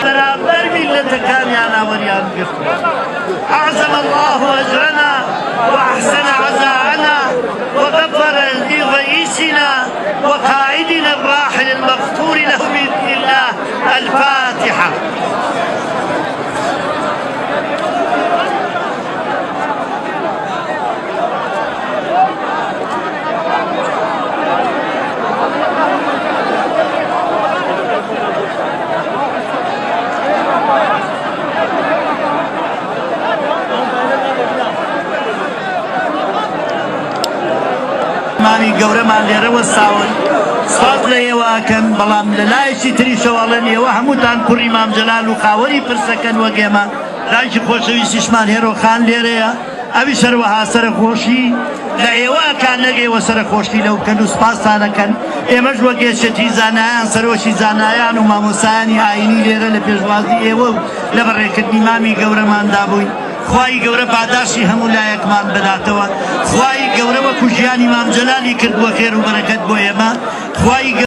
بەرامبەر میللەتەکانیانا وەریان گرتووە. اعظم اللە اجرنا واحسن عزاءنا وغفر لرئیسنا وقائدنا الراحل المغفور له باذن الله الفاتحە. مامی گەورەمان لێرە وەستاون سپاس لە ئێوە ئەکەم بەڵام لە لایەکی تریشەوە ئەڵێن ئێوە هەمووتان کوڕی مام جەلال و خاوەنی پرسەکەن وەک ئێمە دایکی خۆشەویستیشمان هێرۆ خان لێرەیە ئەویش هەروەها سەرەخۆشی لە ئێوە ئەکا نەک ئێوە سەرەخۆشی لەو بکەن و سوپاستان ئەکەن، ئێمەش وەک یەکێتی زانایان سەرۆکی زانایان و مامۆستایانی ئایینی لێرە لە پێشوازی ئێوە و لە بەڕێکردنی مامی گەورەماندا بووین، خوای گەورە پاداشتی هەموو لایەکمان بداتەوە، خوای گەورە وەکو ژیانی مام جەلالی کردووە خێر و بەرەکەت بۆ ئێمە، خوای گەورە.